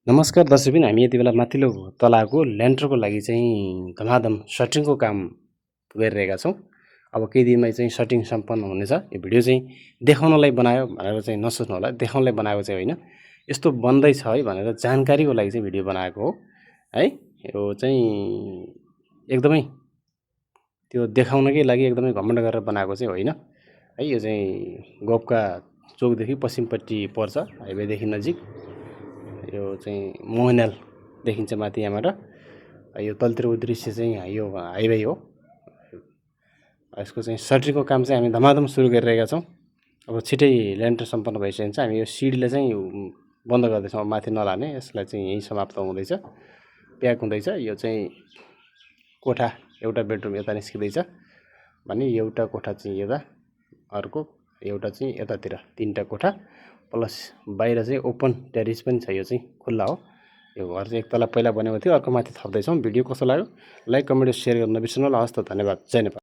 नमस्कार दर्शकबिन, हामी यति बेला माथिल्लो तलाको ल्यान्डरको लागि चाहिँ धमाधम सटिङको काम गरिरहेका छौँ। अब केही दिनमै चाहिँ सटिङ सम्पन्न हुनेछ। यो भिडियो चाहिँ देखाउनलाई बनायो भनेर चाहिँ नसोच्नु होला, देखाउनलाई बनाएको चाहिँ होइन, यस्तो बन्दैछ है भनेर जानकारीको लागि चाहिँ भिडियो बनाएको हो है। यो चाहिँ एकदमै त्यो देखाउनकै लागि एकदमै घमण्ड गरेर बनाएको चाहिँ होइन है। यो चाहिँ गोपका चोकदेखि पश्चिमपट्टि पर्छ, हाइवेदेखि नजिक। यो चाहिँ मोहनाल देखिन्छ माथि यहाँबाट। यो तलतिरको दृश्य चाहिँ यो हाइवे हो। यसको चाहिँ सटिङको काम चाहिँ हामी धमाधम सुरु गरिरहेका छौँ। अब छिटै ल्यान्डर सम्पन्न भइसकेन्छ। हामी यो सिडीलाई चाहिँ बन्द गर्दैछौँ, माथि नलाने। यसलाई चाहिँ यहीँ समाप्त हुँदैछ, प्याक हुँदैछ। यो चाहिँ कोठा, एउटा बेडरुम यता निस्किँदैछ भने एउटा कोठा चाहिँ यता, अर्को एउटा चाहिँ यतातिर, तीनटा कोठा प्लस बाहिर चाहिँ ओपन टेरिस पनि छ। यो चाहिँ खुल्ला हो। यो घर चाहिँ एक तला पहिला बनेको थियो, अर्को माथि थप्दैछौँ। भिडियो कस्तो लाग्यो लाइक कमेन्ट सेयर गर्न नबिर्सनु होला। हस् त, धन्यवाद। जय नेपाल।